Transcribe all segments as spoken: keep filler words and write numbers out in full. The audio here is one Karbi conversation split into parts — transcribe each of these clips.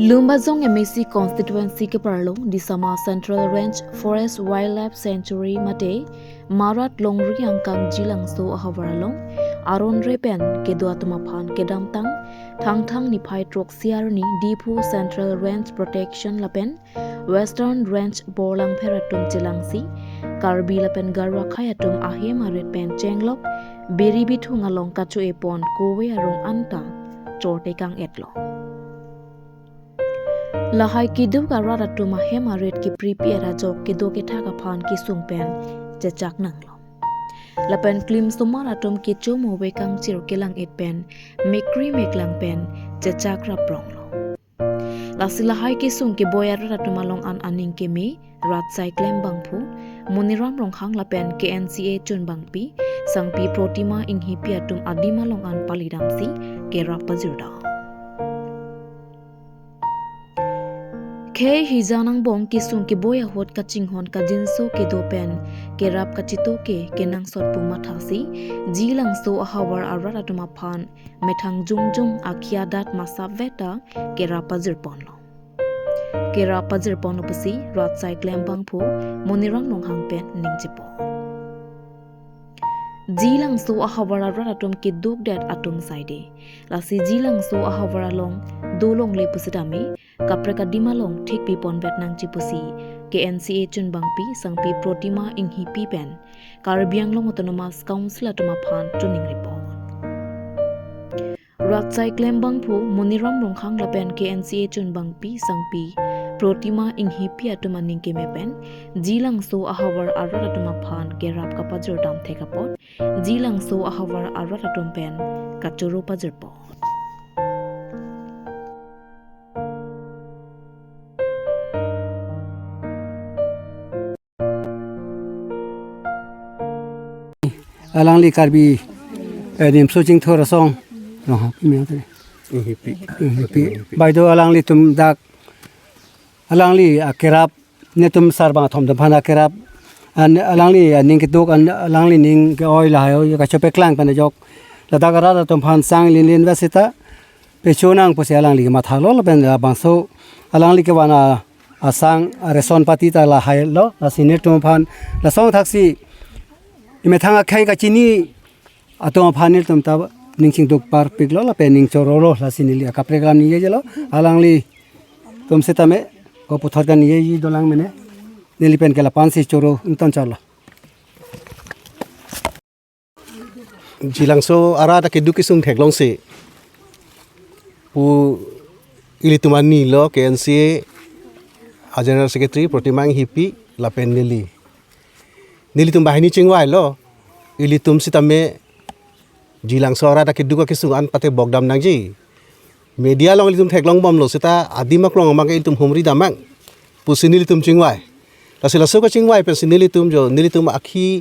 Lumbajong M A C constituency keparlo Disama Central Range Forest Wildlife Sanctuary mate Marat Longri angkang Jilangso ahavar along aron re pen kedo atum aphan kedamtang Thangthang niphai throksi arni Diphu Central Range Protection lapen Western Range borlangpher atum chelangsi Karbi lapen Garo akhei atum ahem arit pen chenglok biri bithung along kacho-e pon kove arong anta chorte kang-etlo. Lahai keduk arat atum ahem arit kepripi arajok kedo kethak aphan kesung pen chechak nanglo. Lapen klim somar atum kecho move kangchir kelang-et pen mekri meklang pen chechak rapronglo. Lasi lahai kesung keboi arat atum along an aning keme Ratsai Klembangphu, Moniram Ronghang lapen K N C A chunbangpi, sangpi Protima Inghipi atum adim along an palidamsi kerap pajirdam. Khei hijan angbong kesung keboi ahut kachinghon kajinso kedo pen kerap kachito ke kenangsot pu mathasi, Jilangso ahavar arat atum aphan methang jongjong akhia dat masap veta kerap pajirponlo. Kerap pajirponlo pusi Ratsai Klembangphu Moniram Ronghang pen ningjepo. Jilangso ahavar arat atum keduk det atum saide. Lasi Jilangso ahavar along dolongle pusitame kaprek adim along thik pipon vet nangji pusi K N C A chunbangpi sangpi Protima Inghipi pen Karbi Anglong Autonomous Council atum aphan tuning report. Ratsai Klembangphu Moniram Ronghang lapen K N C A chunbangpi sangpi Protima Inghipi atum aning keme pen Jilangso ahavar arat atum aphan kerap kapajirdam thek apot Jilangso ahavar arat atum pen kachoro pajirpo. Alangli Karbi, eh, Nimso Chingthor asong. Oh, pi mi ate. Inghipi. Inghipi. Baideo alanglitum dak, alangli akerap, netum sarbang athom atum aphan akerap, an alangli aning keduk, an alangli ning ke-oi lahai-o kachopeklang pen ajok ladak arat atum aphan sang lin lin vet seta pecho nang pusi alangli mathalo lapen labangso alangli kevan a asang areson pati ta lahailo, lasi netum aphan lasong thaksi imethang akhei kachini atum aphan netum ta ning chingduk parpiklo lapen ning chorolo, lasi neli akaprek alam ningje jelo, alanglitum setame ko puthot kaningje dolang mene, neli pen ke lapu-ansi choro ington charlo. Jilangso arat akeduk kesung theklongsi pu ilitum anilo K N C A a General Secretary Protima Inghipi lapen neli. Nelitum banghini chingvailo, ilitum sitame Jilangso arat akeduk akesung an pate bokdam nangji. Media along ilitum theklongbomlo seta adim aklong amang ke ilitum humri damnang pusi nelitum chingvai. Lasi laso kachingvai pensi nelitum jo, nelitum akhi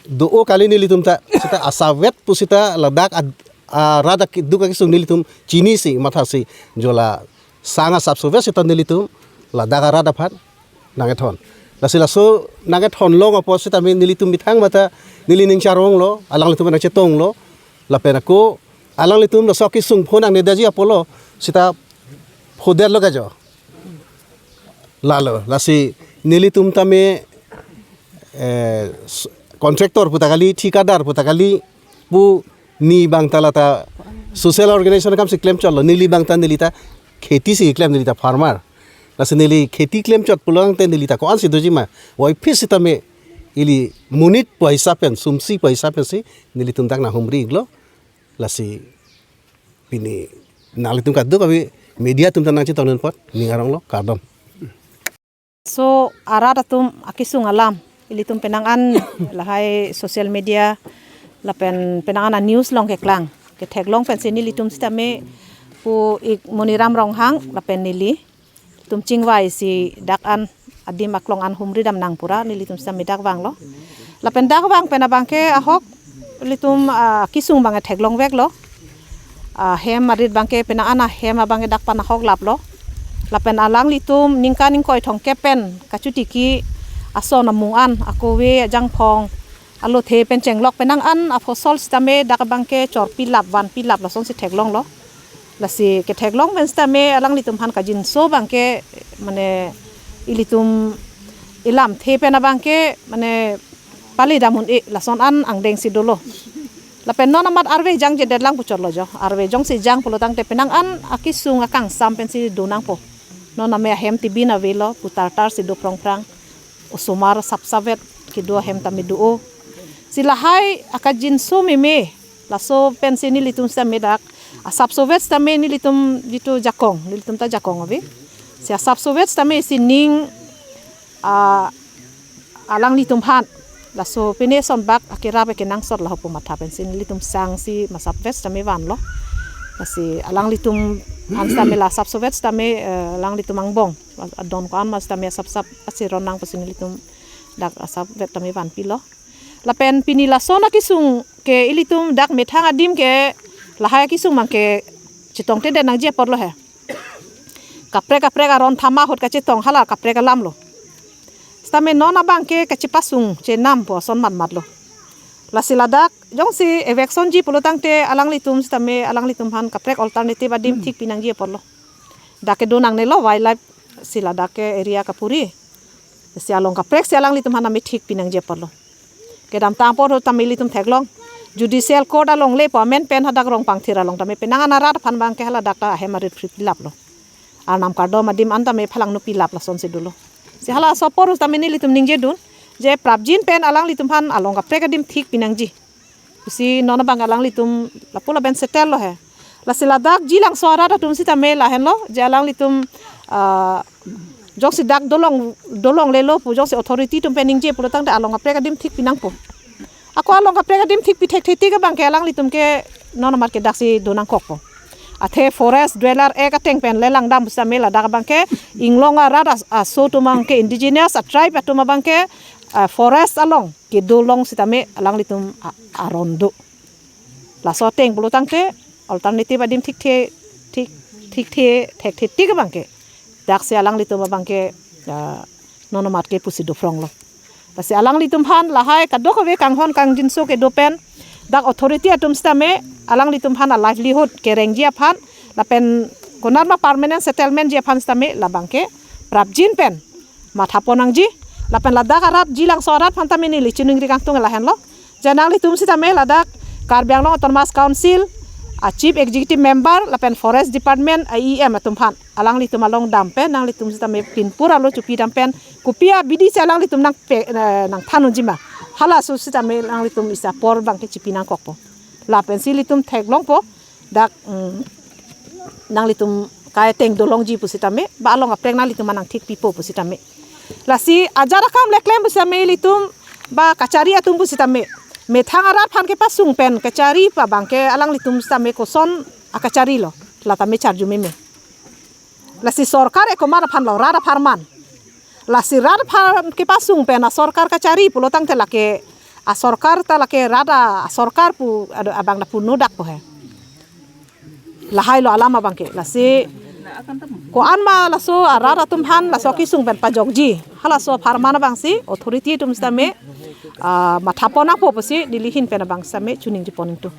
do-o kali nelitum ta seta asavet pusita ladak ad-, arat akeduk akesung nelitum chinisi mathasi jo la sang asap sovet seta nelitum ladak arat aphan nangkethon. Lasi laso nangkethon long apot sitame nelitum methang mata neli ning charonglo, alanglitum nangchetonglo, lapen ako alanglitum laso kesung pho nangnedaji apotlo sita phodetlo kajo. Lalo, lasi nelitum tame, eh, s-, contractor puta kali, thikadar puta kali, pu neli abang ta lata social organization akamsi klemchotlo, neli abang ta neli ta khetisi klem, neli ta farmer. Lasi neli kheti klemchot pulang te neli ta ko-ansi doji ma. Oi phis sitame ili monit pu hisap pen, sumsi pu hisap pensi nelitum dak nanghumri iklo. Lasi pini nanglitum kadokave media atum ta nangchetongdun apot ning aronglo, kardom. So, arat atum akesung alam, ilitum penang an lahai social media lapen penang an a-news along keklang, ketheklong pensi nelitum sitame pu ik Moniram Ronghang lapen neli tum chingvaisi dak an adim aklong an humri damnang pura nelitum sitame dak vanglo. Lapen dak vang pen abangke ahok ilitum, ah, kesung abangke theklongveklo. Ah, hem arit abangke penang an ahem abangke dak pen ahok laplo. Lapen alanglitum ningkan ingkoi thomkep pen kachotiki ason amung an akove ajangphong alothe pen chenglok penang an afosol sitame dak abangke chorpilap vanpilap lasonsi theklonglo. Lasi ketheklong pen sitame alanglitum aphan kajinso abangke, mane, ilitum ilamthe pen abangke, mane, pali dam un-e lason an angdeng si dolo. Lapen non amat arve jangjedet lang pu chotlo jo. Arve jongsi jang pulo tangte penang an akesung akangsam pensi do nangpo. Non tame ahem tibin avelo, putar tar si do prongprang. Osomar sapsapvet kedo ahem tame do-o. Si lahai akajinso meme, laso pensi nelitum sitame dak asapsovet sitame nelitum jitu jakong, nelitum ta jakong ave. Si asapsovet sitame isi ning, ah, alanglitum aphan, laso pine son bak akerap kenangsot laho pu matha pensi nelitum sangsi masapvet sitame vanlo. Lasi alanglitum an sitame la asapsovet sitame, eh, alanglitum angbong adon ko-an ma sitame asapsap asi ron nang pusi nelitum dak asapvet tame vanpilo. Lapen pini lason akesung ke ilitum dak methang adim ke lahai akesung abangke chetongtedet nangji apotlo he. Kaprek kaprek aron thama ahut kachetong hala kaprek alam lo. Sitame non abangke kachepasung chenam pu ason matmatlo. Lasi ladak jongsi eviction ji pulo tangte alanglitum sitame alanglitum aphan kaprek alternative adim thik pinangji apotlo. Dak kedo nangnelo wildlife si ladak ke area kapuri. Si along kaprek si alanglitum aphan tame thik pinangji apotlo. Kedamtang apor tame ilitum theklong. Judicial court along le pu amen pen hadak Rongpangthir along tame penang an arat aphan abangke hala dak ta ahem arit phri pilaplo. Arnam kardom adim an tame phalangno pilap lasonsi dolo. Si halaso apor tame nelitum ningjedun je prapjin pen alanglitum aphan along kaprek adim thik pinangji pusi non abang alanglitum lapu lapen settle lo he. Lasi ladak Jilangso arat atum sitame lahenlo je alanglitum, ah, jongsi dak dolong dolonglelo pu jongsi authority atum pen ningje pulo tangte along kaprek adim thik pinangpo. Ako along kaprek adim thik pithekthe tik abangke alanglitum ke non amat ke daksi do nangkokpo. Athe Forest Dweller Act ateng pen lelang dam sitame ladak abangke inglong arat as-, aso atum abangke indigenous a tribe atum abangke, ah, forest along kedo along sitame alanglitum a-, aron do. Laso ateng pulo tangte alternative adim thikthe, thik, thikthe, thekthe tik abangke daksi alanglitum abangke, ah, non amat ke pusi do phronglo. Lasi alanglitum aphan lahai kadokave kanghon kangjinso kedo pen dak authority atum sitame alanglitum aphan a livelihood kerengji aphan lapen konatma permanent settlement ji aphan sitame labangke prapjin pen mathapon nangji. Lapen ladak arat Jilangso arat aphan tame neli chiningri kangtung lahenlo je nanglitum sitame ladak Karbi Anglong Autonomous Council a Chief Executive Member lapen Forest Department a E M atum aphan alanglitum along dam pen nanglitum sitame pinpur alo chopi dam pen kopi abidi si alanglitum nangpe, eh, nangthan unji ma, halaso sitame nanglitum isi apor abangke chipi nangkokpo. Lapensi ilitum theklongpo dak, mm, nanglitum kai ateng dolongji pusitame ba along kaprek nanglitum aphan nangthik pipo pusitame. Lasi ajat akam le klem pusitame ilitum ba kachari atum pusitame methang arat aphan kepasung pen kachari pu abangke alanglitum sitame koson akachari lo, la tame charju meme. Lasi sorkar e komat aphan lo, rat apharman. Lasi rat aphan kepasung pen asorkar kachari pulo tangte lake asorkar ta lake rat a, asorkar pu ado abang lapu nodak po he. Lahai lo alam abangke. Lasi ko-an ma laso arat atum aphan laso kesung pen pajokji, halaso apharman abangsi authority atum sitame, ah, mathapon nangpo pusi neli ahin pen abang sitame chiningri pon ingtung.